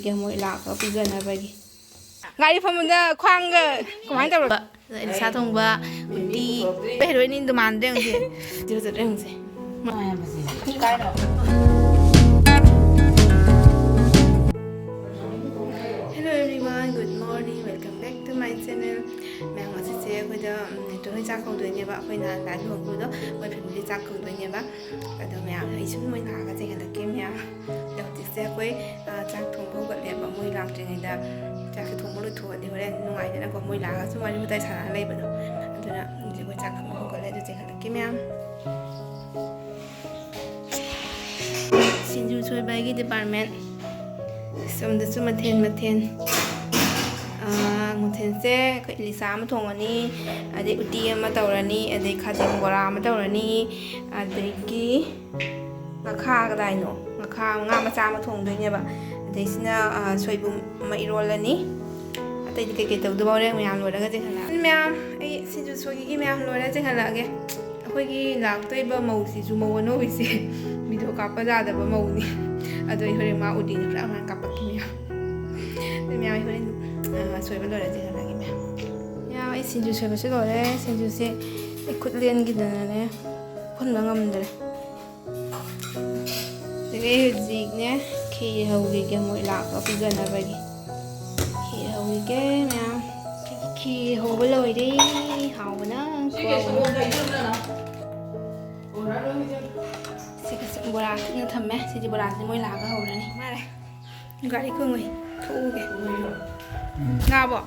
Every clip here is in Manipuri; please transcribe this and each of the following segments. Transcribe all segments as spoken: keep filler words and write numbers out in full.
ꯃꯣꯏ ꯂꯥꯛꯑꯒ ꯄꯤꯖꯅꯕꯒꯤ꯫ ꯒꯥꯔꯤ ꯐꯝꯕꯗ ꯈ꯭ꯋꯥꯡꯒ ꯀꯃꯥꯏꯅ ꯇꯧꯔꯕ? ꯏꯂꯤꯁꯥ ꯊꯣꯡꯕ, ꯎꯇꯤ, ꯍꯦꯔꯣꯏꯟ ꯗꯨꯃꯥꯟꯗ ꯌꯦꯡꯁꯦ꯫ ꯚꯤꯗꯤꯑꯣ ꯆꯠꯂ ꯌꯦꯡꯁꯦ꯫ Hello everyone, good morning, welcome back to my channel. ꯃꯌꯥꯝ, ꯉꯁꯤꯁꯦ ꯑꯩꯈꯣꯏꯗ, ꯎꯝ, ꯅꯦꯇꯣꯟ ꯍꯣꯏ ꯆꯥꯛ ꯀꯧꯗꯣꯏꯅꯦꯕ꯫ ꯑꯩꯈꯣꯏ ꯅꯍꯥꯟ ꯂꯥꯏ ꯂꯨꯍꯣꯡꯕꯗꯣ ꯃꯣꯏ ꯐꯦꯃꯤꯂꯤ ꯆꯥꯛ ꯀꯧꯗꯣꯏꯅꯦꯕ꯫ ꯑꯗꯣ ꯃꯌꯥꯝ, ꯑꯩ ꯁꯨꯝ ꯃꯣꯏ ꯂꯥꯛꯑꯒ ꯆꯦꯟꯈꯠꯂꯛꯀꯦ ꯃꯌꯥꯝ꯫ ꯑꯗꯣ ꯍꯧꯖꯤꯛꯁꯦ ꯑꯩꯈꯣꯏ, ꯑ, ꯆꯥꯛ ꯊꯣꯡꯕ ꯍꯧꯒꯠꯂꯦꯕ꯫ ꯃꯣꯏ ꯂꯥꯛꯇ꯭ꯔꯤꯉꯩꯗ ꯆꯥꯛꯁꯦ ꯊꯣꯡꯕ ꯂꯣꯏꯊꯣꯛꯑꯗꯤ ꯍꯣꯔꯦꯟ ꯅꯨꯡꯉꯥꯏꯗꯅꯀꯣ, ꯃꯣꯏ ꯂꯥꯛꯑꯒ ꯁꯨꯝ ꯋꯥꯔꯤ ꯋꯥꯇꯥꯏ ꯁꯥꯟꯅꯔ ꯂꯩꯕꯗꯣ꯫ ꯑꯗꯨꯅ ꯍꯧꯖꯤꯛ ꯑꯩꯈꯣꯏ ꯆꯥꯛ ꯊꯣꯡꯕ ꯍꯧꯒꯠꯂꯦ꯫ ꯑꯗꯨ ꯆꯦꯟꯈꯠꯂꯛꯀꯦ ꯃꯌꯥꯝ꯫ ꯁꯤꯡꯖꯨ ꯁꯣꯏꯕꯒꯤ ꯗꯤꯄꯥꯔꯠꯃꯦꯟ꯫ ꯁꯣꯝꯗꯁꯨ ꯃꯊꯦꯜ ꯃꯊꯦꯜ꯫ ꯑꯥ, ꯃꯊꯦꯜꯁꯦ ꯑꯩꯈꯣꯏ ꯏꯂꯤꯁꯥ ꯑꯃ ꯊꯣꯡꯉꯅꯤ, ꯑꯗꯩ ꯎꯇꯤ ꯑꯃ ꯇꯧꯔꯅꯤ, ꯑꯗꯩ ꯈꯥꯖꯤꯡ ꯕꯣꯔꯥ ꯑꯃ ꯇꯧꯔꯅꯤ, ꯑꯗꯒꯤ ꯉꯥꯈꯥ ꯀꯗꯥꯏꯅꯣ? ꯉꯥꯈꯥ, ꯉꯥ ꯃꯆꯥ ꯑꯃ ꯊꯣꯡꯗꯣꯏꯅꯦꯕ꯫ ꯑꯗꯩꯁꯤꯅ, ꯑꯥ, ꯁꯣꯏꯕꯨꯝ ꯑꯃ ꯏꯔꯣꯜꯂꯅꯤ꯫ ꯑꯇꯩꯗꯤ ꯀꯩꯀꯩ ꯇꯧꯗꯣꯏꯕ ꯍꯣꯔꯦꯟ ꯃꯌꯥꯝ ꯂꯣꯏꯔꯒ ꯆꯦꯟꯈꯠꯂꯛꯑꯒꯦ꯫ ꯃꯌꯥꯝ, ꯑꯩ ꯁꯤꯡꯖꯨ ꯁꯣꯏꯈꯤꯒꯦ ꯃꯌꯥꯝ ꯂꯣꯏꯔ ꯆꯦꯟꯈꯠꯂꯛꯑꯒꯦ꯫ ꯑꯩꯈꯣꯏꯒꯤ ꯂꯥꯛꯇꯣꯏꯕ ꯃꯧꯁꯤꯁꯨ, ꯃꯧ ꯑꯅꯧꯕꯤꯁꯦ, ꯚꯤꯗꯤꯑꯣ ꯀꯥꯞꯄ ꯌꯥꯗꯕ ꯃꯧꯅꯤ꯫ ꯑꯗꯣ ꯑꯩ ꯍꯣꯔꯦꯟ ꯃꯥ ꯎꯗꯤꯅ ꯄꯨꯔꯥ ꯃꯥ ꯀꯥꯞꯄꯛꯈꯤꯅꯤ ꯃꯌꯥꯝ꯫ ꯑꯗꯨ ꯃꯌꯥꯝ ꯑꯩ ꯍꯣꯔꯦꯟ, ꯑ, ꯁꯣꯏꯕ ꯂꯣꯏꯔ ꯆꯦꯟꯈꯠꯂꯛꯑꯒꯦ ꯃꯌꯥꯝ꯫ ꯃꯌꯥꯝ, ꯑꯩ ꯁꯤꯡꯖꯨ ꯁꯣꯏꯕꯁꯨ ꯂꯣꯏꯔꯦ꯫ ꯁꯤꯡꯖꯨꯁꯦ ꯑꯩ ꯈꯨꯠ ꯂꯦꯟꯈꯤꯗꯅꯅꯦ ꯍꯨꯟꯕ ꯉꯝꯗ꯭ꯔꯦ꯫ ꯑꯗꯒꯤ ꯑꯩ ꯍꯧꯖꯤꯛꯅꯦ ꯈꯦꯔ ꯍꯧꯈꯤꯒꯦ, ꯃꯣꯏ ꯂꯥꯛꯄ ꯄꯤꯖꯅꯕꯒꯤ꯫ ꯈꯦꯔ ꯍꯧꯈꯤꯒꯦ ꯃꯌꯥꯝ꯫ ꯈꯦꯔ ꯍꯧꯕ ꯂꯣꯏꯔꯦ꯫ ꯍꯥꯎꯕꯅ ꯈꯨꯍꯥꯎ ꯑꯃ꯫ ꯁꯤꯒ ꯕꯣꯔꯥ ꯊꯤꯠꯅ ꯊꯝꯃꯦ꯫ ꯁꯤꯗꯤ ꯕꯣꯔꯥꯁꯤꯗꯤ ꯃꯣꯏ ꯂꯥꯛꯑꯒ ꯍꯧꯔꯅꯤ꯫ ꯃꯥꯔꯦ꯫ ꯒꯥꯔꯤ ꯈꯣꯡꯉꯩ ꯊꯣꯛꯎꯒꯦ꯫ ꯉꯥꯕꯣ?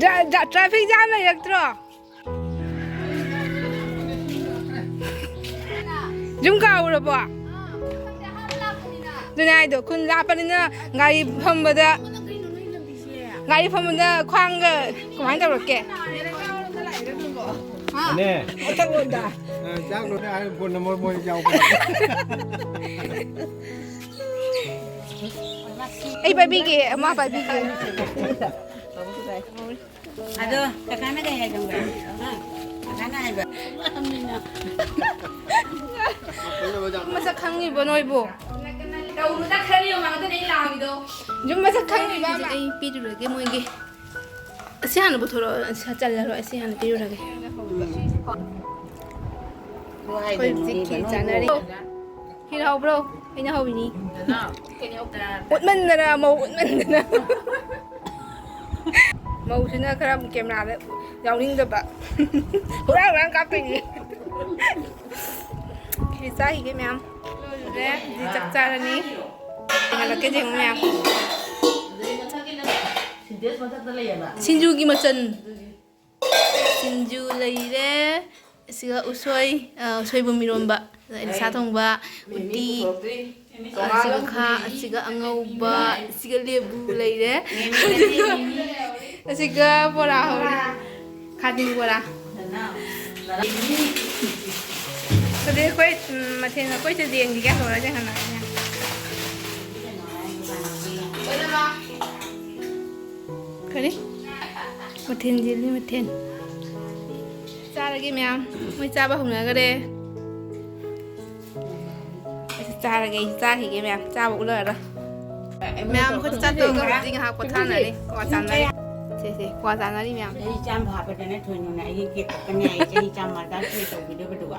ꯖ-, ꯖ-, traffic jam ꯂꯩꯔꯛꯇ꯭ꯔꯣ? ꯌꯨꯝ ꯀꯥꯎꯔꯕꯣ? ꯑꯗꯨꯅꯦ ꯍꯥꯏꯗꯣ, ꯈꯨꯟ ꯂꯥꯞꯄꯅꯤꯅ ꯒꯥꯔꯤ ꯐꯝꯕꯗ, ꯒꯥꯔꯤ ꯐꯝꯕꯗ ꯈ꯭ꯋꯥꯡꯒ ꯀꯃꯥꯏꯅ ꯇꯧꯔꯛꯀꯦ? ꯅꯦ꯫ ꯃꯊꯛꯂꯣꯝꯗ꯫ ꯑ, ꯆꯥꯛ ꯂꯣꯏꯔꯦ ꯍꯥꯏꯔ phone number ꯃꯣꯏ ꯌꯥꯎꯕꯅꯦ꯫ ꯑꯩ ꯄꯥꯏꯕꯤꯒꯦ, ꯑꯃ ꯄꯥꯏꯕꯤꯒꯦ꯫ ꯑꯗꯣ ꯀꯀꯥꯅ ꯀꯩ ꯍꯥꯏ ꯈꯪꯕ꯭ꯔꯥ? ꯍꯥ? ꯀꯀꯥꯅ ꯍꯥꯏꯕ꯫ ꯈꯪꯉꯤꯕꯣ ꯅꯣꯏꯕꯨ? ꯇꯧꯅꯨꯗ, ꯈꯔ ꯂꯩꯌꯣ, ꯉꯥꯛꯇꯅꯦ ꯑꯩ ꯂꯥꯡꯉꯤꯗꯣ꯫ ꯌꯨꯝ ꯃꯁꯛ ꯈꯪꯉꯤꯕ ꯑꯃ? ꯑꯩ ꯄꯤꯔꯨꯔꯒꯦ ꯃꯣꯏꯒꯤ꯫ ꯑꯁꯤ ꯍꯥꯟꯅ ꯄꯨꯊꯣꯔꯛꯑꯣ, ꯑꯁꯤ ꯆꯜꯂꯔꯣꯏ, ꯑꯁꯤ ꯍꯥꯟꯅ ꯄꯤꯔꯨꯔꯒꯦ꯫ ꯑꯩꯈꯣꯏ ꯍꯧꯖꯤꯛ ꯈꯦꯆꯤ ꯆꯥꯅꯔꯤ꯫ ꯈꯦꯔ ꯍꯧꯕ꯭ꯔꯣ? ꯑꯩꯅ ꯍꯧꯔꯤꯅꯤ꯫ ꯎꯠꯃꯟꯗꯅ, ꯃꯧ ꯎꯠꯃꯟꯗꯅ꯫ ꯃꯧꯁꯤꯅ ꯈꯔ ꯀꯦꯃꯦꯔꯥꯗ ꯌꯥꯎꯅꯤꯡꯗꯕ꯫ ꯍꯨꯔꯥꯟ ꯍꯨꯔꯥꯟ ꯀꯥꯞꯇꯣꯏꯅꯤ꯫ ꯈꯦꯆꯤ ꯆꯥꯈꯤꯒꯦ ꯃꯌꯥꯝ꯫ ꯂꯣꯏꯔꯦ꯫ ꯍꯧꯖꯤꯛ ꯆꯥꯛ ꯆꯥꯔꯅꯤ꯫ ꯌꯦꯡꯍꯜꯂꯛꯀꯦ ꯌꯦꯡꯉꯨ ꯃꯌꯥꯝ꯫ ꯁꯤꯡꯖꯨꯒꯤ ꯃꯆꯜ꯫ ꯁꯤꯡꯖꯨ ꯂꯩꯔꯦ꯫ ꯑꯁꯤꯒ ꯎꯁꯣꯏ, ꯑ, ꯁꯣꯏꯕꯨꯝ ꯏꯔꯣꯝꯕ, ꯑꯗ ꯏꯂꯤꯁꯥ ꯊꯣꯡꯕ, ꯎꯇꯤ, ꯑꯁꯤꯒ ꯈꯥ, ꯑꯁꯤꯒ ꯑꯉꯧꯕ, ꯑꯁꯤꯒ ꯂꯦꯕꯨ ꯂꯩꯔꯦ꯫ ꯑꯗꯨꯒ ꯑꯁꯤꯒ ꯕꯣꯔꯥ ꯍꯧꯔꯦ꯫ ꯈꯥꯖꯤꯡ ꯕꯣꯔꯥ꯫ ꯑꯗꯩ ꯑꯩꯈꯣꯏ, ꯎꯝ, ꯃꯊꯦꯜ ꯑꯩꯈꯣꯏ ꯆꯦꯗꯤ ꯌꯦꯡꯈꯤꯒꯦ ꯍꯧꯔꯁꯦ ꯍꯥꯟꯅ꯫ ꯀꯔꯤ? ꯃꯊꯦꯜ ꯆꯦꯜꯂꯤ ꯃꯊꯦꯜ꯫ ꯆꯥꯔꯒꯦ ꯃꯌꯥꯝ꯫ ꯃꯣꯏ ꯆꯥꯕ ꯍꯧꯅꯈꯔꯦ꯫ ꯑꯩꯁꯨ ꯆꯥꯔꯒꯦ, ꯑꯩꯁꯨ ꯆꯥꯈꯤꯒꯦ ꯃꯌꯥꯝ꯫ ꯆꯥꯕ ꯎꯠꯂꯔꯣꯏ꯫ ꯃꯌꯥꯝ ꯑꯩꯈꯣꯏ ꯆꯥꯛ ꯇꯣꯛꯑꯒ ꯍꯧꯖꯤꯛ ꯉꯥꯏꯍꯥꯛ ꯄꯣꯊꯥꯅꯔꯤ꯫ ꯀ꯭ꯋꯥ ꯆꯥꯅꯔꯤ꯫ ꯁꯦ, ꯁꯦ, ꯀ꯭ꯋꯥ ꯆꯥꯅꯔꯤ ꯃꯌꯥꯝ꯫ ꯆꯍꯤ ꯆꯥꯝ ꯐꯥꯕꯗꯅ ꯊꯣꯏꯅꯨꯅ ꯑꯩꯒꯤ ꯀꯦꯛ ꯀꯛꯀꯅꯤ ꯍꯥꯏ꯫ ꯆꯍꯤ ꯆꯥꯝ ꯃꯥꯗꯥ ꯇꯧꯕꯤꯗꯕꯗꯨꯒ꯫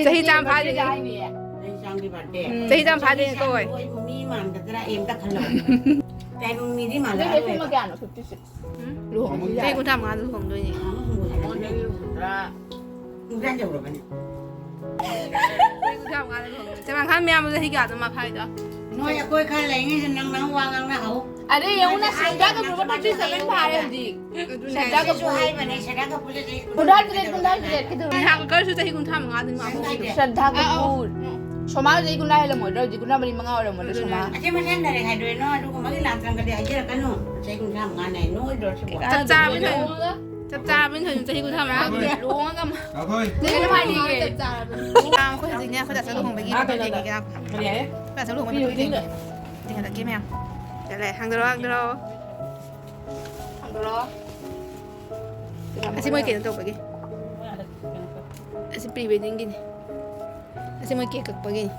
ꯆꯍꯤ ꯆꯥꯝ ꯐꯥꯗ꯭ꯔꯤꯉꯩ꯫ ꯆꯍꯤ ꯆꯥꯝꯒꯤ ꯕꯥꯔꯗꯦ꯫ ꯎꯝ꯫ ꯆꯍꯤ ꯆꯥꯝ ꯐꯥꯗ꯭ꯔꯤꯉꯩ ꯀꯧꯋꯦ꯫ ꯆꯍꯤ ꯆꯥꯝꯒꯤ ꯃꯤ ꯃꯥꯟꯒꯗ꯭ꯔꯥ ꯑꯩ ꯑꯝꯇ ꯈꯜꯂꯣ꯫ ꯇꯥꯏꯕꯪ ꯃꯤꯗꯤ ꯃꯥꯟꯅꯔꯣꯏꯕ꯫ ꯀꯌꯥꯅꯣ? Fifty six. ꯎꯝ? ꯂꯨꯍꯣꯡꯕꯁꯨ ꯆꯍꯤ ꯌꯥꯔꯦ꯫ ꯀꯨꯟꯊ꯭ꯔꯥ ꯃꯉꯥꯗ ꯂꯨꯍꯣꯡꯗꯣꯏꯅꯦ꯫ ꯀꯨꯟꯊ꯭ꯔꯥ ꯌꯧꯔꯕꯅꯦ꯫ ꯆꯍꯤ ꯀꯨꯟꯊ꯭ꯔꯥ ꯃꯉꯥꯗ ꯂꯨꯍꯣꯡꯗꯣꯏꯅꯦ꯫ ꯆꯦ ꯃꯥꯡꯈꯥ ꯃꯌꯥꯝꯕ ꯆꯍꯤ ꯀꯌꯥꯗ ꯃꯥ ꯐꯥꯔꯤꯗꯣ? ꯅꯣꯏ ꯑꯩꯈꯣꯏ ꯈꯔ ꯂꯩꯉꯩꯗ ꯅꯪ ꯅꯪ ꯋꯥ ꯉꯥꯡꯅꯍꯧ꯫ ꯑꯗꯩ ꯌꯦꯡꯉꯨꯅ, ꯁꯟꯗꯥ ꯀꯄꯨꯔꯕꯨ ꯐꯤꯐꯇꯤ ꯁꯦꯚꯦꯟ ꯐꯥꯔꯦ ꯍꯧꯖꯤꯛ꯫ ꯑꯗꯨꯅꯦ꯫ ꯁꯟꯗꯥ ꯍꯥꯏꯁꯦ꯫ ꯀꯄꯨꯔ꯫ ꯍꯥꯏꯕꯅꯦ, ꯁꯟꯗꯥ ꯀꯄꯨꯔꯁꯦ ꯆꯍꯤ ꯀꯨꯟꯊ꯭ꯔꯥ ꯃꯉꯥꯗ ꯂꯨꯍꯣꯡꯗꯣꯏꯅꯦ꯫ ꯁꯟꯗꯥ ꯀꯄꯨꯔ꯫ ꯁꯣꯃꯥ ꯆꯍꯤ ꯀꯨꯟꯊ꯭ꯔꯥ ꯍꯦꯜꯂꯝꯃꯣꯏꯗ꯭ꯔꯣ? ꯍꯧꯖꯤꯛ ꯀꯨꯟꯊ꯭ꯔꯥ ꯃꯔꯤ ꯃꯉꯥ ꯑꯣꯏꯔꯝꯃꯣꯏꯗ꯭ꯔꯣ, ꯑꯗꯨꯅꯦ꯫ ꯁꯣꯃꯥ? ꯑꯁꯤ ꯃꯁꯦꯟ ꯗꯥꯏꯔꯦꯛ ꯍꯥꯏꯗꯣꯛꯑꯦ, ꯅꯣꯏ ꯑꯗꯨꯒꯨꯝꯕꯒꯤ ꯂꯥꯟ ꯇ꯭ꯔꯪꯒꯗꯤ ꯍꯥꯏꯖꯔꯛꯀꯅꯨ꯫ ꯆꯍꯤ ꯀꯨꯟꯊ꯭ꯔꯥ ꯃꯉꯥꯅꯦ, ꯅꯣꯏꯗ꯭ꯔꯣ ꯁꯤꯕꯣ? ꯆꯞ ꯆꯥꯕꯅꯤ ꯊꯣꯏꯅ, ꯆꯞ ꯆꯥꯕꯅꯤ ꯊꯣꯏꯅ ꯆꯍꯤ ꯀꯨꯟꯊ꯭ꯔꯥ ꯃꯉꯥ꯫ ꯂꯨꯍꯣꯡꯉꯒ ꯑꯃ꯫ ꯀꯩꯅꯣ ꯍꯥꯏꯅꯤꯡꯉꯦ꯫ ꯆꯞ ꯆꯥꯔꯕꯅꯤ꯫ ꯑꯥ, ꯑꯩꯈꯣꯏ ꯍꯧꯖꯤꯛꯅꯦ, ꯑꯩꯈꯣꯏ ꯗꯥ ꯁꯥ ꯂꯨꯍꯣꯡꯕꯒꯤ ꯄꯣꯠ ꯆꯩ ꯌꯦꯡꯉꯦ, ꯉꯥꯏꯈꯣ꯫ ꯀꯔꯤ ꯍꯥꯏ? ꯑꯩꯈꯣꯏ ꯗꯥ ꯁꯥ ꯂꯨꯍꯣꯡꯕꯒꯤ ꯄꯣꯠ ꯆꯩ ꯌꯦꯡꯉꯦ꯫ ꯌꯦꯡꯍꯜꯂꯛꯀꯦ ꯃꯌꯥꯝ꯫ ꯆꯠꯂꯦ, ꯍꯥꯡꯗꯣꯔꯛꯑꯣ, ꯍꯥꯡꯗꯣꯔꯛꯑꯣ꯫ ꯍꯥꯡꯗꯣꯔꯛꯑꯣ꯫ ꯑꯁꯤ ꯃꯣꯏ ꯀꯩꯅꯣ ꯇꯧꯕꯒꯤ꯫ ꯑꯁꯤ pre weddingꯒꯤꯅꯤ꯫ ꯑꯁꯤ ꯃꯣꯏ cake ꯀꯛꯄꯒꯤꯅꯤ꯫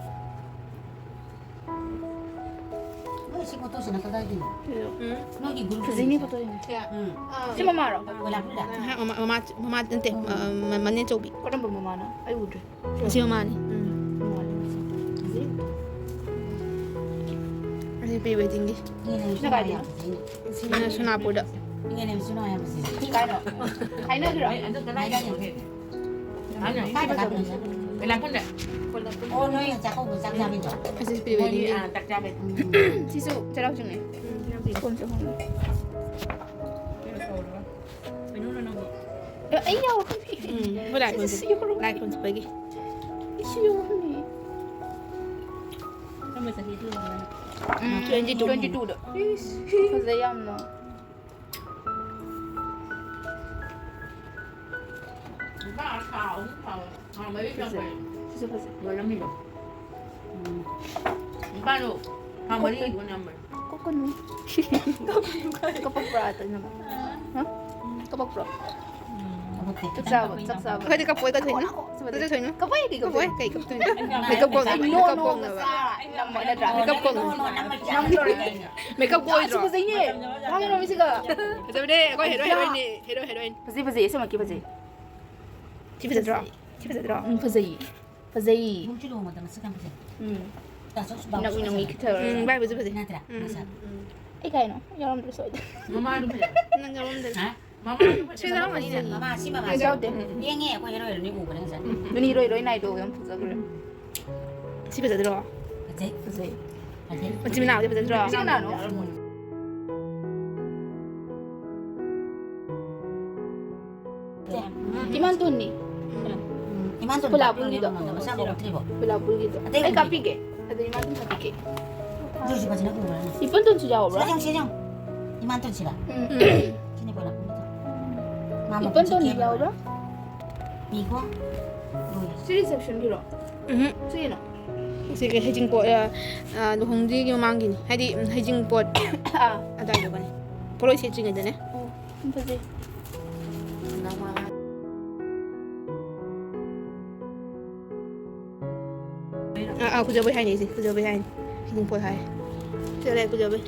ꯁꯤ ꯐꯣꯇꯣꯁꯤꯅ ꯀꯗꯥꯏꯒꯤꯅꯣ? ꯅꯣꯏꯒꯤ ꯒ꯭ꯔꯨꯞ ꯐꯖꯩꯅꯦ ꯐꯣꯇꯣꯁꯤꯡꯁꯦ꯫ ꯎꯝ꯫ ꯁꯤ ꯃꯃꯥꯔꯣ? ꯀꯣꯏꯂꯥꯄꯨꯔꯗ꯫ ꯃꯃꯥ, ꯃꯃꯥ, ꯃꯃꯥ ꯅꯠꯇꯦ, ꯃ-, ꯃ-, ꯃꯅꯦ ꯆꯧꯕꯤ꯫ ꯀꯔꯝꯕ ꯃꯃꯥꯅꯣ? ꯑꯩ ꯎꯗ꯭ꯔꯤ꯫ ꯑꯁꯤ ꯃꯃꯥꯅꯤ꯫ ꯎꯝ꯫ ꯃꯃꯥꯅꯤ꯫ ꯐꯖꯩ꯫ ꯑꯁꯤ ꯄ꯭ꯔꯤ ꯋꯦꯗꯤꯡꯒꯤ꯫ ꯁꯤꯅ ꯀꯥꯏꯗꯩꯅꯣ? ꯁꯤꯅ ꯁꯣꯅꯥꯄꯨꯔꯗ꯫ ꯀꯥꯏꯅꯣ? ꯍꯥꯏꯅꯗ꯭ꯔꯣ? ꯑꯩ ꯑꯗꯨ ꯀꯗꯥꯏꯗꯅꯣ? ꯀꯥꯏꯗ ꯀꯥꯞꯄꯤꯅꯣ? ꯀꯣꯏꯂꯥꯄꯨꯔꯗ꯫ ꯑꯣ, ꯅꯣꯏ ꯆꯥꯛꯀꯧꯕ ꯆꯥꯛ ꯆꯥꯕꯩꯗꯣ? ꯑꯁꯤ ꯄ꯭ꯔꯤ ꯃꯣꯏꯒꯤ, ꯋꯦꯗꯤꯡꯒꯤ꯫ ꯑꯥ, ꯆꯥꯛ ꯆꯥꯕꯩ꯫ ꯁꯤꯁꯨ ꯆꯩꯔꯥꯎ ꯆꯤꯡꯅꯦ꯫ ꯎꯝ, ꯆꯩꯔꯥꯎ ꯆꯤꯡ꯫ ꯁꯣꯝꯁꯨ ꯍꯣꯡꯉꯦ꯫ ꯀꯩꯅꯣ ꯇꯧꯔꯒ꯫ ꯀꯩꯅꯣꯅ ꯅꯪꯕꯨ꯫ ꯑꯦ, ꯑꯩ ꯌꯥꯎꯔꯦ꯫ ꯎꯝ, ꯃꯣꯏ ꯂꯥꯏ ꯈꯨꯔꯨꯝ-, ꯑꯩꯁꯨ ꯌꯥꯎꯔꯦ꯫ ꯂꯥꯏ ꯈꯨꯔꯨꯝ ꯆꯠꯄꯒꯤ꯫ ꯑꯩꯁꯨ ꯌꯥꯎꯔꯦ꯫ ꯀꯔꯝꯕ ꯆꯍꯤꯗ ꯑꯣꯏꯗꯣꯏꯅꯣ? ꯎꯝ, twenty two꯫ Twenty two ꯗ꯫ ꯏꯁ, ꯐꯖꯩ ꯌꯥꯝꯅ꯫ ꯂꯨꯄꯥ ꯊꯥ ꯑꯍꯨꯝ ꯐꯥꯎꯕ, ꯊꯥ ꯃꯔꯤ ꯐꯖꯩ꯫ ꯆꯪꯕꯅꯦ꯫ ꯁꯤꯁꯨ ꯐꯖꯩ꯫ ꯌꯣꯜꯂꯝꯃꯤꯗꯣ꯫ ꯎꯝ꯫ ꯂꯨꯄꯥꯗꯣ ꯊꯥ ꯃꯔꯤ ꯌꯣꯜꯂꯝꯕꯅꯦ꯫ ꯀꯞꯀꯅꯨ꯫ ꯀꯞꯄꯛꯄ꯭ꯔꯥ ꯑꯇꯩꯅ? ꯍꯥ? ꯀꯞꯄꯛꯄ꯭ꯔꯣ? ꯆꯥꯛ ꯆꯥꯕ, ꯆꯥꯛ ꯆꯥꯕ꯫ ꯑꯩꯈꯣꯏꯗꯤ ꯀꯞꯄꯣꯏ, ꯀꯩꯗꯧꯅꯣ? ꯀꯞꯄꯣꯏ, ꯀꯩꯗꯧꯅꯣ? ꯀꯞꯄꯣꯏ, ꯀꯩꯗꯧꯅꯣ? ꯀꯞꯄꯣꯏ, ꯀꯩ ꯀꯞꯇꯣꯏꯅꯣ? ꯃꯦꯀꯞ ꯀꯣꯜ, ꯃꯦꯀꯞ ꯀꯣꯜꯅꯕ꯫ ꯅꯝꯕ ꯅꯠꯇ꯭ꯔꯥ? ꯃꯦꯀꯞ ꯀꯣꯜꯅꯕ꯫ ꯅꯝꯗꯣꯔꯦ ꯀꯩꯅꯣ꯫ ꯃꯦꯀꯞ ꯀꯣꯜ ꯑꯣꯏꯗ꯭ꯔꯣ? ꯐꯖꯩꯅꯦ꯫ ꯋꯥꯡꯉꯤꯔꯣ ꯃꯤꯁꯤꯒ? ꯐꯖꯕꯅꯦ, ꯑꯩꯈꯣꯏ ꯍꯦꯔꯣ ꯍꯦꯔꯣꯏꯟꯅꯦ, ꯍꯦꯔꯣ ꯍꯦꯔꯣꯏꯟ꯫ ꯐꯖꯩ, ꯐꯖꯩ, ꯑꯁꯦꯡꯃꯛꯀꯤ ꯐꯖꯩ꯫ ꯁꯤ ꯐꯖꯗ꯭ꯔꯣ? ꯁꯤ ꯐꯖꯗ꯭ꯔꯣ? ꯎꯝ, ꯐꯖꯩꯌꯦ꯫ ꯐꯖꯩꯌꯦ꯫ ꯅꯣꯡꯁꯨ ꯂꯨꯍꯣꯡꯕꯗ ꯃꯁꯛ ꯌꯥꯝ ꯐꯖꯩ꯫ ꯎꯝ꯫ ꯇꯥ ꯆꯧꯁꯨ ꯕꯥ ꯏꯅꯛ ꯏꯅꯛ ꯐꯖꯩ꯫ ꯏꯈꯠꯊꯔꯒ꯫ ꯎꯝ, ꯚꯥꯏꯕꯨꯁꯨ ꯐꯖꯩ꯫ ꯅꯠꯇ꯭ꯔꯥ? ꯎꯝ, ꯃꯁꯛ꯫ ꯎꯝ꯫ ꯑꯩ ꯀꯥꯏꯅꯣ? ꯌꯥꯎꯔꯝꯗ꯭ꯔꯁꯨ ꯑꯩꯗ꯫ ꯃꯃꯥꯗꯨ ꯐꯖꯩ꯫ ꯅꯪ ꯌꯥꯎꯔꯝꯗ꯭ꯔꯁꯨ꯫ ꯍꯥ? ꯃꯃꯥꯗꯨ ꯐꯖꯩ꯫ ꯁꯤ ꯌꯥꯎꯔꯝꯃꯅꯤ꯫ ꯃꯃꯥ, ꯁꯤ ꯃꯃꯥ꯫ ꯌꯥꯎꯗꯦ꯫ ꯌꯦꯡꯉꯦ, ꯑꯩꯈꯣꯏ ꯍꯦꯔꯣ ꯍꯦꯔꯣꯏꯟꯅꯤ ꯎꯕꯅꯦ ꯉꯁꯥꯏ꯫ ꯎꯝ꯫ ꯅꯨꯅꯤ ꯔꯣꯏ ꯔꯣꯏ ꯅꯥꯏꯗꯣ ꯌꯥꯝ ꯐꯖꯈ꯭ꯔꯦ꯫ ꯁꯤ ꯐꯖꯗ꯭ꯔꯣ? ꯐꯖꯩ꯫ ꯐꯖꯩ꯫ ꯐꯖꯩ꯫ ꯃꯆꯤꯟ ꯃꯅꯥꯎꯗꯤ ꯐꯖꯗ꯭ꯔꯣ? ꯃꯆꯤꯟ ꯃꯅꯥꯎ꯫ ꯏꯃꯥꯟꯇꯣꯟꯅꯤ꯫ ꯎꯝ, ꯏꯃꯥꯟꯇꯣꯟ ꯀꯣꯂꯥꯄꯨꯔꯒꯤꯗꯣ꯫ ꯃꯁꯥ ꯀꯧꯔꯛꯇ꯭ꯔꯤꯕꯣ? ꯀꯣꯂꯥꯄꯨꯔꯒꯤꯗꯣ꯫ ꯑꯇꯩ ꯑꯩ ꯎꯗ꯭ꯔꯤꯕꯣ? ꯀꯥꯞꯄꯤꯒꯦ꯫ ꯑꯗꯨ ꯏꯃꯥꯟꯇꯣꯟ ꯀꯥꯞꯄꯤꯒꯦ꯫ ꯑꯗꯨꯏꯁꯨ ꯐꯖꯅ ꯎꯕ꯭ꯔꯥ ꯅꯪ? ꯏꯄꯟꯇꯣꯟꯁꯨ ꯌꯥꯎꯕ꯭ꯔꯥ? ꯁꯤꯗ ꯌꯦꯡꯉꯨ, ꯁꯤꯗ ꯌꯦꯡꯉꯨ꯫ ꯏꯃꯥꯟꯇꯣꯟꯁꯤꯔ? ꯎꯝ꯫ ꯁꯤꯅꯤ ꯀꯣꯂꯥꯄꯨꯔꯒꯤꯗꯣ꯫ ꯃꯥ ꯃꯈꯨꯠꯁꯦ ꯏꯄꯟꯇꯣꯟꯁꯨ ꯀꯦꯕ ꯌꯥꯎꯕ꯭ꯔꯥ? ꯃꯥꯜꯂꯦ꯫ ꯃꯤꯀꯣ? ꯂꯣꯏꯔꯦ꯫ ꯁꯤ ꯔꯤꯁꯦꯞꯁꯟꯒꯤꯔꯣ? ꯎꯝ꯫ ꯁꯤꯒꯤꯅꯣ? ꯁꯤꯒꯤ ꯍꯩꯖꯤꯡꯄꯣꯠ, ꯑ, ꯑ, ꯂꯨꯍꯣꯡꯗ꯭ꯔꯤꯉꯩ ꯃꯃꯥꯡꯒꯤꯅꯤ꯫ ꯍꯥꯏꯗꯤ, ꯎꯝ, ꯍꯩꯖꯤꯡꯄꯣꯠ ꯑꯥ꯫ ꯑꯗꯥꯏꯗꯨꯒꯅꯤ꯫ ꯄꯣꯠꯂꯣꯏ ꯁꯦꯠꯇ꯭ꯔꯤꯉꯩꯗꯅꯦ꯫ ꯑꯣ, ꯌꯥꯝ ꯐꯖꯩ꯫ ꯑꯥ, ꯑꯥ, ꯀꯨꯖꯕꯩ ꯍꯥꯏꯅꯦ ꯑꯩꯁꯦ, ꯀꯨꯖꯕꯩ ꯍꯥꯏꯅꯦ꯫ ꯍꯩꯖꯤꯡꯄꯣꯠ ꯍꯥꯏ꯫ ꯆꯠꯂꯦ ꯀꯨꯏꯗꯕꯩ꯫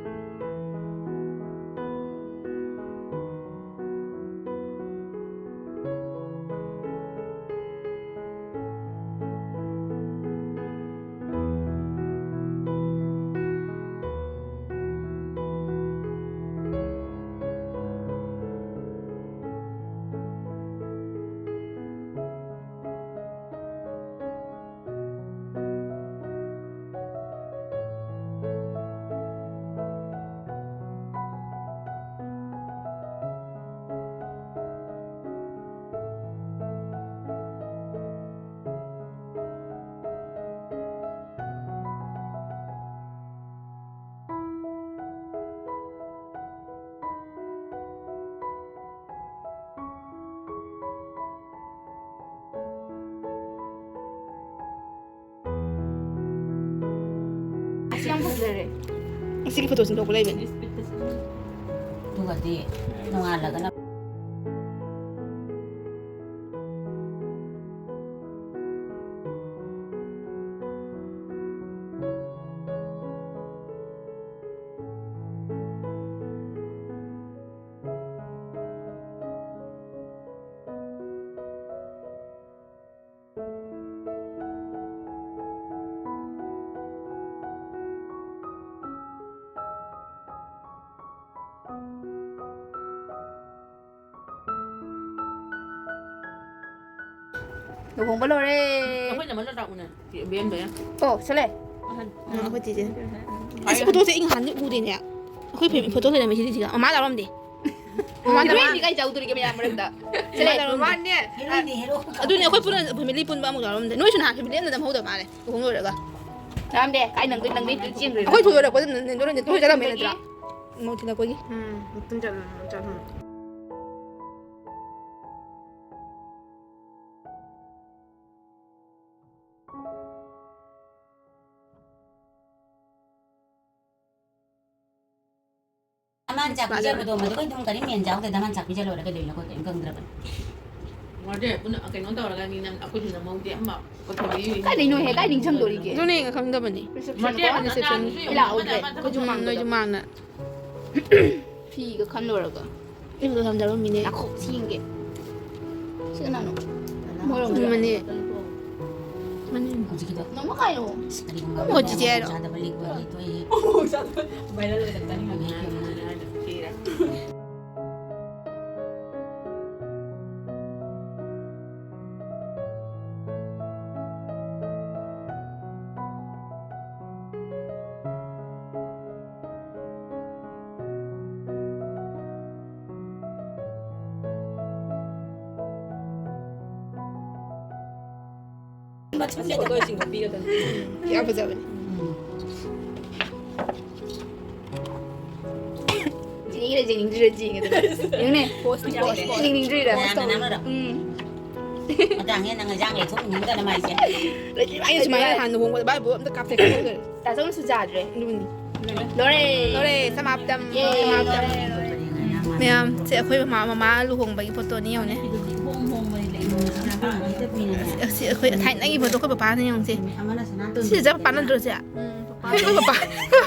ꯑꯁꯤ ꯌꯥꯝ ꯐꯖꯔꯦ꯫ ꯑꯁꯤꯒꯤ ꯐꯣꯇꯣ ꯁꯤꯟꯗꯣꯛꯄ ꯂꯩꯕꯅꯦ꯫ ꯑꯗꯨꯒꯗꯤ ꯅꯣꯡꯉꯥꯜꯂꯒꯅ ꯂꯨꯍꯣꯡꯕ ꯂꯣꯏꯔꯦ꯫ ꯑꯩꯈꯣꯏ ꯅꯃ ꯂꯣꯏ ꯂꯥꯛꯎꯅꯦ꯫ ꯕꯦꯟꯕ ꯌꯥ꯫ ꯑꯣ ꯁꯤꯂꯦ꯫ ꯑꯍꯟ꯫ ꯎꯝ, ꯑꯩꯈꯣꯏ ꯆꯦꯁꯦ꯫ ꯑꯁꯤ ꯐꯣꯇꯣꯁꯦ ꯑꯩ ꯅꯍꯥꯟꯗꯤ ꯎꯗꯦꯅꯦ꯫ ꯑꯩꯈꯣꯏ ꯐꯦꯃꯤꯂꯤ ꯐꯣꯇꯣ ꯂꯩꯔꯝꯃꯦ ꯁꯤꯗꯤ ꯁꯤꯒ꯫ ꯃꯃꯥ ꯂꯥꯛꯔꯝꯗꯦ꯫ ꯃꯃꯥ ꯂꯥꯛꯔꯝꯗꯦ꯫ ꯍꯤꯔꯣꯏꯟꯗꯤ ꯀꯥꯏ ꯆꯥꯎꯗꯣꯔꯤꯒꯦ ꯃꯌꯥꯝ ꯃꯔꯛꯇ? ꯁꯤꯂꯦ꯫ ꯃꯃꯥꯅꯦ꯫ ꯑꯗꯨꯅꯦ ꯑꯩꯈꯣꯏ ꯄꯨꯟꯅ ꯐꯦꯃꯤꯂꯤ ꯄꯨꯟꯕ ꯑꯃꯨꯛ ꯌꯥꯎꯔꯝꯗꯦ꯫ ꯅꯣꯏꯁꯨ ꯅꯍꯥꯟ ꯐꯦꯃꯤꯂꯤ ꯑꯃꯗ ꯅꯝꯍꯧꯗ ꯃꯥꯜꯂꯦ ꯂꯨꯍꯣꯡ ꯂꯣꯏꯔꯒ꯫ ꯌꯥꯎꯔꯝꯗꯦ꯫ ꯀꯥꯏ ꯅꯪꯗꯣꯏ ꯅꯪꯗꯣꯏ ꯆꯦꯟꯈ꯭ꯔꯦ꯫ ꯑꯩꯈꯣꯏ ꯊꯣꯏ ꯂꯣꯏꯔꯛꯄꯗ ꯅꯪ ꯅꯪꯗꯣꯏ ꯅꯠꯇ꯭ꯔꯣ? ꯍꯣꯏ ꯆꯠꯂꯝꯃꯦ ꯅꯠꯇ꯭ꯔꯥ? ꯃꯧ ꯊꯤꯜꯂꯛꯄꯒꯤ꯫ ꯎꯝ꯫ ꯃꯊꯟ ꯆꯠꯂꯝꯃꯦ꯫ ꯆꯠꯂꯝꯃꯦ꯫ ꯗꯃꯥꯟ ꯆꯥꯛ ꯄꯤꯖꯕꯗꯣ ꯃꯗꯨꯒ ꯑꯗꯨꯝ ꯀꯔꯤꯝ ꯃꯦꯟ ꯆꯥꯎꯗꯦ꯫ ꯗꯃꯥꯟ ꯆꯥꯛ ꯄꯤꯖ ꯂꯣꯏꯔ ꯀꯩꯗꯧꯔꯤꯅꯣ? ꯑꯩꯈꯣꯏ ꯀꯔꯤꯝ ꯈꯪꯗ꯭ꯔꯕꯅꯤ꯫ ꯃꯥꯁꯦ ꯄꯨꯟꯅ ꯀꯩꯅꯣ ꯇꯧꯔꯒ ꯅꯤꯅ ꯑꯩꯈꯣꯏꯁꯨ ꯅꯝꯍꯧꯗꯦ ꯑꯃ ꯀꯣꯊꯣꯛꯄꯤ꯫ ꯀꯥꯏꯗꯩꯅꯣ ꯍꯦ? ꯀꯥꯏ ꯅꯤꯡꯁꯤꯡꯗꯣꯔꯤꯒꯦ? ꯑꯗꯨꯅꯦ ꯈꯪꯗꯕꯅꯤ꯫ ꯃꯆꯦ reception ꯀꯣ? ꯑꯃꯅ reception꯫ ꯑꯉꯥꯡꯗꯨꯁꯨ ꯌꯦꯡꯉꯣ, ꯂꯥꯛꯍꯧꯗ꯭ꯔꯦ꯫ ꯑꯃꯅ ꯑꯃ ꯑꯩꯈꯣꯏꯁꯨ ꯎꯝ, ꯃꯥꯡꯕꯗꯣ꯫ ꯅꯣꯏꯁꯨ ꯃꯥꯡꯅ꯫ ꯐꯤꯒ ꯈꯟ ꯂꯣꯏꯔꯒ꯫ ꯑꯩꯁꯨ ꯊꯝꯖꯔꯝꯃꯤꯅꯦ꯫ ꯅꯥꯈꯣꯛ ꯁꯤ ꯌꯦꯡꯒꯦ꯫ ꯁꯤ ꯀꯅꯥꯅꯣ? ꯃꯣꯏꯔꯣꯝꯒꯤꯔꯣ? ꯃꯅꯦ꯫ ꯃꯅꯦ꯫ ꯍꯧꯖꯤꯛꯀꯤꯗꯣ꯫ ꯅꯪ ꯀꯥꯏꯅꯣ? ꯀꯔꯤꯒꯨꯝꯕ ꯑꯣ, ꯆꯤꯆꯦ ꯍꯥꯏꯔꯣ? ꯆꯥꯗꯕ ꯂꯤꯛꯄꯒꯤ ꯊꯣꯛꯏ꯫ ꯑꯣ, ꯆꯥꯗꯕ꯫ Viral ꯑꯣꯏꯔꯛꯀꯅꯤ ꯍꯧꯖꯤꯛ꯫ ꯃꯊꯨꯟ ꯂꯩꯇꯕ꯫ ꯐꯣꯇꯣꯁꯤꯡꯗꯣ ꯄꯤꯒꯗꯕꯅꯤ꯫ ꯌꯥꯝ ꯐꯖꯕꯅꯤ꯫ ꯎꯝ꯫ ꯌꯦꯡꯅꯤꯡꯉꯤꯔ ꯌꯦꯡꯅꯤꯡꯗ꯭ꯔꯤꯔ ꯌꯦꯡꯉꯦ ꯑꯗꯨꯝ꯫ ꯌꯦꯡꯉꯨꯅꯦ, post, post, post꯫ ꯌꯦꯡꯅꯤꯡꯗ꯭ꯔꯤꯔ? ꯃꯌꯥꯝꯅ ꯅꯝꯃꯔꯣ? ꯎꯝ꯫ ꯃꯇꯥꯡꯅꯦ ꯅꯪ ꯏꯟꯖꯥꯡ ꯂꯩꯊꯣꯛꯅꯤꯡꯗꯅ ꯃꯥꯏꯁꯦ꯫ ꯑꯩꯅ ꯁꯨꯃꯥꯏꯅ ꯅꯍꯥꯟ ꯂꯨꯍꯣꯡꯕꯗ ꯚꯥꯏ ꯕꯣ ꯑꯝꯇ ꯀꯥꯞꯊꯦꯛꯀꯦ ꯈꯜꯂꯦ꯫ ꯗꯥꯆꯧꯅꯁꯨ ꯆꯥꯗ꯭ꯔꯦ꯫ ꯑꯗꯨꯅꯤ꯫ ꯂꯣꯏꯔꯦ꯫ ꯂꯣꯏꯔꯦ, ꯁꯃꯥꯞꯇꯝ꯫ ꯌꯦ, ꯁꯃꯥꯞꯇꯝ꯫ ꯂꯣꯏꯔꯦ, ꯂꯣꯏꯔꯦ꯫ ꯃꯌꯥꯝ, ꯁꯦ ꯑꯩꯈꯣꯏ ꯃꯃꯥ, ꯃꯃꯥ ꯂꯨꯍꯣꯡꯕꯒꯤ ꯐꯣꯇꯣꯅꯤ ꯌꯦꯡꯉꯨꯅꯦ꯫ ꯑꯁꯤ ꯑꯩꯈꯣꯏ ꯊꯥꯏꯅꯒꯤ ꯐꯣꯇꯣ ꯑꯩꯈꯣꯏ ꯄꯄꯥꯅ ꯌꯦꯡꯉꯨꯁꯦ꯫ ꯁꯤꯁꯦ ꯄꯄꯥ ꯅꯠꯇ꯭ꯔꯣ ꯁꯦ? ꯎꯝ, ꯄꯄꯥ꯫ ꯑꯩꯈꯣꯏ ꯄꯄꯥ,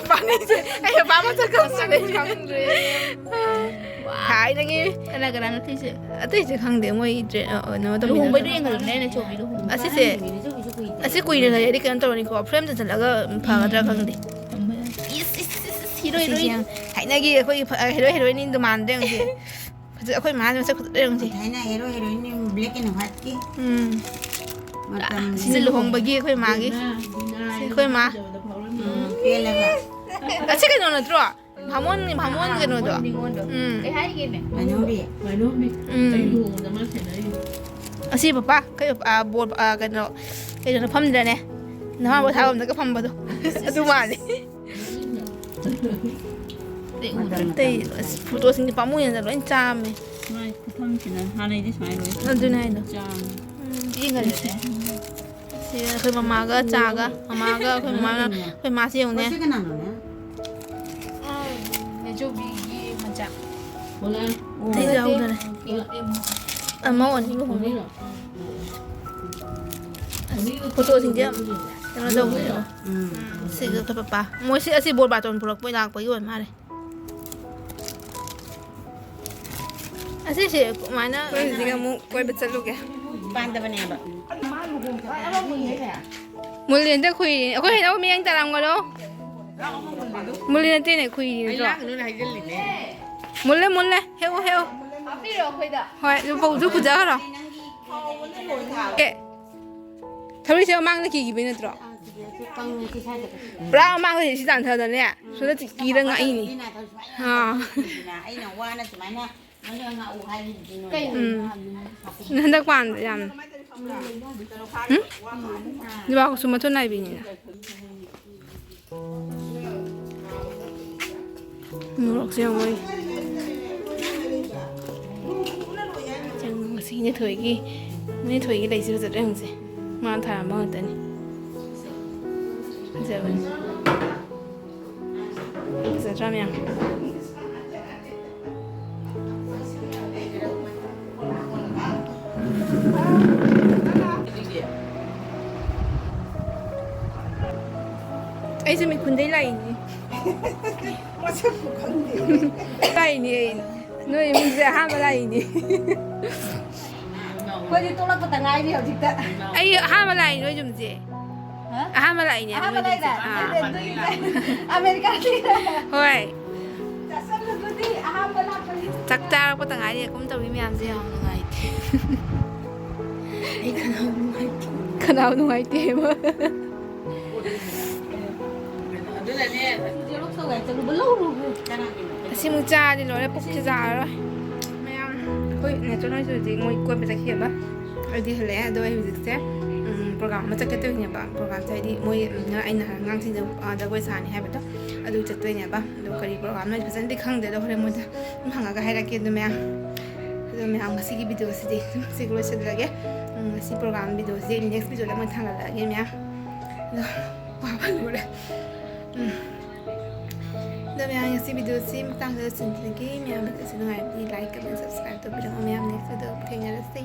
ꯄꯄꯥꯅꯤ ꯁꯦ꯫ ꯑꯩ ꯄꯄꯥ ꯃꯁꯛ ꯈꯪꯗ꯭ꯔꯦ꯫ ꯈꯪꯗ꯭ꯔꯦ꯫ ꯊꯥꯏꯅꯒꯤ ꯀꯅꯥ ꯀꯅꯥꯅꯣ ꯊꯤꯁꯦ? ꯑꯇꯩꯁꯦ ꯈꯪꯗꯦ, ꯃꯣꯏ ꯗ꯭ꯔꯦ-, ꯑ, ꯀꯩꯅꯣ ꯇꯧꯃꯤꯟꯅꯕ꯫ ꯂꯨꯍꯣꯡꯕꯩꯗꯣ ꯌꯦꯡꯍꯜꯂꯨꯅꯦ, ꯑꯩꯅ ꯆꯣꯕꯤꯗꯣ꯫ ꯑꯁꯤꯁꯦ, ꯑꯁꯤ ꯀꯨꯏꯅ ꯂꯩꯔꯗꯤ ꯀꯩꯅꯣ ꯇꯧꯔꯅꯤꯀꯣ, frame ꯆꯟꯁꯤꯜꯂꯒ ꯐꯒꯗ꯭ꯔꯥ ꯈꯪꯗꯦ꯫ ꯏꯁ, ꯏꯁ, ꯏꯁ, ꯏꯁ, ꯍꯤꯔꯣ, ꯍꯤꯔꯣ꯫ ꯑꯁꯤꯁꯦ ꯌꯥꯝ ꯊꯥꯏꯅꯒꯤ ꯑꯩꯈꯣꯏꯒꯤ ꯐ-, ꯑ, ꯍꯦꯔꯣ ꯍꯦꯔꯣꯏꯟꯗꯣ ꯃꯥꯟꯗ꯭ꯔꯦ ꯌꯦꯡꯉꯨꯁꯦ꯫ ꯐꯖ-, ꯑꯩꯈꯣꯏ ꯃꯥꯁꯦ ꯃꯁꯛ ꯐꯖꯗ꯭ꯔꯥ ꯌꯦꯡꯉꯨꯁꯦ꯫ ꯊꯥꯏꯅ hero heroine black and white ꯀꯤ꯫ ꯎꯝ꯫ ꯃꯇꯝ꯫ ꯁꯤꯁꯦ ꯂꯨꯍꯣꯡꯕꯒꯤ ꯑꯩꯈꯣꯏ ꯃꯥꯒꯤ꯫ ꯁꯤ ꯑꯩꯈꯣꯏ ꯃꯥ꯫ ꯎꯝ, ꯄꯦꯜꯂꯦꯕ꯫ ꯑꯁꯤ ꯀꯩꯅꯣ ꯅꯠꯇ꯭ꯔꯣ? ꯕꯥꯃꯣꯟ, ꯕꯥꯃꯣꯟ ꯑꯥ, ꯀꯩꯅꯣꯗꯣ꯫ ꯕꯥꯃꯣꯟ ꯅꯤꯉꯣꯜꯗꯣ꯫ ꯎꯝ꯫ ꯀꯩ ꯍꯥꯏꯒꯦꯅꯦ? ꯃꯥꯏꯅꯣꯝꯕꯤ꯫ ꯎꯝ꯫ ꯑꯩ ꯂꯨꯍꯣꯡꯕꯗ ꯃꯥ ꯁꯦꯟꯅꯔꯤꯕ꯫ ꯑꯁꯤ ꯄꯄꯥ, ꯑꯩꯈꯣꯏ ꯄꯄꯥ, ꯕꯣꯔ, ꯑ, ꯀꯩꯅꯣ, ꯀꯩꯅꯣꯗ ꯐꯝꯗ꯭ꯔꯅꯦ? ꯅꯍꯥ ꯄꯣꯊꯥꯐꯝꯗꯒ ꯐꯝꯕꯗꯣ꯫ ꯑꯗꯨ ꯃꯥꯜꯂꯦ꯫ ꯑꯇꯩ ꯎꯗ꯭ꯔꯦ꯫ ꯑꯇꯩ, ꯑꯁ, ꯐꯣꯇꯣꯁꯤꯡꯁꯦ ꯄꯥꯝꯃꯨꯏꯅ ꯂꯣꯏ ꯆꯥꯝꯃꯦ꯫ ꯃꯥꯏ ꯈꯨꯊꯝꯁꯤꯅ ꯍꯥꯟꯅꯩꯗꯤ ꯁꯨꯃꯥꯏꯅ ꯂꯣꯏ ꯑꯗꯨꯅꯦ ꯍꯥꯏꯗꯣ꯫ ꯆꯥꯝꯃꯦ꯫ ꯎꯝ, ꯌꯦꯡꯍꯜꯂꯁꯦ꯫ ꯁꯤ ꯑꯩꯈꯣꯏ ꯃꯃꯥꯒ ꯆꯥꯒ, ꯃꯃꯥꯒ ꯑꯩꯈꯣꯏ ꯃꯃꯥꯅ, ꯑꯩꯈꯣꯏ ꯃꯥꯁꯦ ꯌꯦꯡꯉꯨꯅꯦ꯫ ꯃꯁꯤ ꯀꯅꯥꯅꯣꯅꯦ? ꯅꯦꯆꯧꯕꯤꯒꯤ ꯃꯆꯥ꯫ ꯕꯣꯂꯥ꯫ ꯑꯇꯩ ꯌꯥꯎꯗꯔꯦ꯫ ꯅꯠꯇꯦ, ꯅꯠꯇꯦ, ꯃꯆꯥ꯫ ꯑꯃ ꯑꯣꯟꯕꯤꯕ ꯍꯣꯡꯕꯤꯔꯣ꯫ ꯐꯣꯇꯣꯁꯤꯡꯁꯦ ꯌꯥꯝ ꯀꯩꯅꯣ ꯇꯧꯕꯤꯔꯣ꯫ ꯎꯝ꯫ ꯁꯤꯒ ꯈꯔ ꯄꯥ꯫ ꯃꯣꯏ ꯁꯤ ꯑꯁꯤ ꯕꯣꯔ ꯕꯥꯇꯣꯟ ꯄꯨꯔꯛꯄꯩ ꯂꯥꯛꯄꯒꯤ ꯑꯣꯏ ꯃꯥꯜꯂꯦ꯫ ꯑꯁꯤꯁꯦ ꯀꯃꯥꯏꯅ ꯑꯩꯈꯣꯏ ꯍꯧꯖꯤꯛ ꯑꯃꯨꯛ ꯀꯣꯏꯕ ꯆꯠꯂꯨꯒꯦ꯫ ꯄꯥꯟꯗꯕꯅꯦꯕ꯫ ꯃꯨꯜꯂꯦ, ꯍꯟꯗꯛ ꯈꯨꯏꯔꯦ꯫ ꯑꯩꯈꯣꯏ ꯍꯩꯅꯧ ꯃꯌꯥꯡ ꯇꯥꯔꯝꯒꯅꯣ꯫ ꯃꯨꯜꯂꯦ ꯅꯠꯇꯦꯅꯦ, ꯈꯨꯏꯔꯦ ꯅꯠꯇ꯭ꯔꯣ? ꯃꯨꯜꯂꯦ, ꯃꯨꯜꯂꯦ꯫ ꯍꯦꯛꯎ, ꯍꯦꯛꯎ꯫ ꯍꯥꯞꯄꯤꯔꯣ ꯑꯩꯈꯣꯏꯗ꯫ ꯍꯣꯏ, ꯑꯗꯨ ꯐꯧꯗꯨ ꯄꯨꯖꯈ꯭ꯔꯣ꯫ ꯑꯦ, ꯊꯧꯔꯤꯁꯦ ꯃꯃꯥꯡꯗ ꯀꯤꯈꯤꯕꯩ ꯅꯠꯇ꯭ꯔꯣ? ꯄꯨꯔꯥ ꯃꯃꯥꯡꯗ ꯁꯤ ꯇꯥꯟꯊꯗꯅꯦ꯫ ꯁꯣꯝꯗ ꯀꯤꯔ ꯉꯥꯛꯏꯅꯤ꯫ ꯑꯥ꯫ ꯑꯩꯅ ꯋꯥꯅ ꯁꯨꯃꯥꯏꯅ ꯃꯅꯨꯡ ꯉꯥꯛꯎ ꯍꯥꯏꯔꯤꯗꯨꯗꯤ ꯅꯣꯏꯗ꯫ ꯎꯝ꯫ ꯍꯟꯗꯛ ꯄꯥꯟꯕ ꯌꯥꯝꯅ꯫ ꯎꯝ? ꯂꯩꯕꯥꯛꯁꯨ ꯃꯊꯨꯟ ꯅꯥꯏꯕꯤꯅꯤꯅ꯫ ꯃꯣꯔꯣꯛꯁꯦ ꯌꯦꯡꯉꯣ꯫ ꯌꯦꯡꯉꯣ, ꯉꯁꯤ ꯏꯅꯦ ꯊꯣꯏꯒꯤ, ꯏꯅꯦ ꯊꯣꯏꯒꯤ ꯂꯩꯁꯤꯕ ꯆꯠꯂꯦ ꯍꯧꯖꯤꯛ꯫ ꯃꯥꯅ ꯊꯥꯔꯝꯕ ꯉꯥꯛꯇꯅꯤ꯫ ꯐꯖꯕꯅꯤ꯫ ꯐꯖꯗ꯭ꯔꯥ ꯃꯌꯥꯝ? ꯑꯩꯁꯨ ꯃꯤꯈꯨꯟꯗꯩ ꯂꯥꯛꯏꯅꯤ꯫ ꯃꯁꯛꯄꯨ ꯈꯪꯗꯦ꯫ ꯂꯥꯛꯏꯅꯤ ꯑꯩ꯫ ꯅꯣꯏ ꯏꯃꯨꯡꯁꯦ ꯑꯍꯥꯟꯕ ꯂꯥꯛꯏꯅꯤ꯫ ꯑꯩꯈꯣꯏꯗꯤ ꯇꯣꯛꯂꯛꯄꯗ ꯉꯥꯏꯔꯤ ꯍꯧꯖꯤꯛꯇ꯫ ꯑꯩ ꯑꯍꯥꯟꯕ ꯂꯥꯛꯏ ꯅꯣꯏ ꯌꯨꯝꯁꯦ꯫ ꯍꯥ? ꯑꯍꯥꯟꯕ ꯂꯥꯛꯏꯅꯦ ꯑꯍꯥꯟꯕ ꯅꯣꯏ ꯌꯨꯝꯁꯦ꯫ ꯂꯥꯛꯏꯔꯥ? ꯑꯥ꯫ ꯑꯗꯨꯒꯤꯅꯦ꯫ ꯑꯃꯦꯔꯤꯀꯥꯗꯒꯤ꯫ ꯍꯣꯏ꯫ ꯆꯥꯁꯜꯂꯨꯕꯗꯤ ꯑꯍꯥꯟꯕ ꯂꯥꯛꯄꯅꯤ꯫ ꯆꯥꯛ ꯆꯥꯔꯛꯄꯗ ꯉꯥꯏꯔꯤ꯫ ꯀꯨꯝ ꯇꯧꯔꯤ ꯃꯌꯥꯝꯁꯦ ꯌꯥꯝ ꯅꯨꯡꯉꯥꯏꯇꯦ꯫ ꯑꯩ ꯈꯅꯥꯎ ꯅꯨꯡꯉꯥꯏꯇꯦ꯫ ꯈꯅꯥꯎ ꯅꯨꯡꯉꯥꯏꯇꯦꯕ꯫ ꯑꯗꯨꯅꯅꯦ꯫ ꯖꯦꯔꯣꯛꯁ ꯇꯧꯒꯦ ꯍꯥꯏ ꯆꯠꯂꯨꯕ ꯂꯧꯔꯨꯕ꯫ ꯑꯁꯤꯃꯨꯛ ꯆꯥꯔꯗꯤ ꯂꯣꯏꯔꯦ, ꯄꯨꯛꯁꯦ ꯌꯥꯔꯔꯣꯏ꯫ ꯃꯌꯥꯝ ꯑꯩꯈꯣꯏ ꯅꯦꯆꯔ ꯍꯣꯏꯁꯨ ꯍꯧꯖꯤꯛ ꯃꯣꯏ ꯀꯣꯏꯕ ꯆꯠꯈꯤꯑꯕ꯫ ꯑꯩꯗꯤ ꯍꯜꯂꯛꯑꯦ꯫ ꯑꯗꯣ ꯑꯩ ꯍꯧꯖꯤꯛꯁꯦ, ꯎꯝ, ꯄ꯭ꯔꯣꯒ꯭ꯔꯥꯝ ꯑꯃ ꯆꯠꯀꯦ ꯇꯧꯔꯤꯅꯦꯕ꯫ ꯄ꯭ꯔꯣꯒ꯭ꯔꯥꯝꯁꯦ ꯍꯥꯏꯗꯤ ꯃꯣꯏ, ꯎꯝ, ꯑꯩꯅ ꯉꯔꯥꯡ ꯑꯉꯥꯡꯁꯤꯡꯗ, ꯑ, ꯖꯒꯣꯏ ꯁꯥꯅꯤ ꯍꯥꯏꯕꯗꯣ ꯑꯗꯨ ꯆꯠꯇꯣꯏꯅꯦꯕ꯫ ꯑꯗꯣ ꯀꯔꯤ ꯄ꯭ꯔꯣꯒ꯭ꯔꯥꯝꯅꯣ ꯍꯥꯏꯗꯤ ꯐꯖꯅꯗꯤ ꯈꯪꯗꯦ꯫ ꯑꯗꯣ ꯍꯣꯔꯦꯟ ꯃꯣꯏꯗ ꯑꯗꯨꯝ ꯍꯪꯉꯒ ꯍꯥꯏꯔꯛꯀꯦ꯫ ꯑꯗꯣ ꯃꯌꯥꯝ, ꯑꯗꯣ ꯃꯌꯥꯝ ꯉꯁꯤꯒꯤ ꯚꯤꯗꯤꯑꯣꯁꯤꯗꯤ ꯑꯗꯨꯝ ꯁꯤꯒ ꯂꯣꯏꯁꯤꯜꯂꯒꯦ꯫ ꯎꯝ, ꯉꯁꯤ ꯄ꯭ꯔꯣꯒ꯭ꯔꯥꯝ ꯚꯤꯗꯤꯑꯣꯁꯤꯗꯤ next ꯚꯤꯗꯤꯑꯣꯗ ꯑꯃꯨꯛ ꯊꯥꯡꯒꯠꯂꯛꯑꯒꯦ ꯃꯌꯥꯝ꯫ ꯑꯗꯣ ꯋꯥꯕ ꯂꯣꯏꯔꯦ꯫ ꯎꯝ꯫ ꯑꯗꯣ ꯃꯌꯥꯝ, ꯉꯁꯤ video ꯁꯤ ꯃꯇꯥꯡꯗ ꯂꯣꯏꯁꯤꯟꯖꯔꯒꯦ꯫ ꯃꯌꯥꯝ video ꯁꯤ ꯅꯨꯡꯉꯥꯏꯔꯗꯤ like, comment, subscribe ꯇꯧꯕꯤꯔꯝꯃꯣ꯫ ꯃꯌꯥꯝ next video ꯊꯦꯡꯅꯔꯁꯤ꯫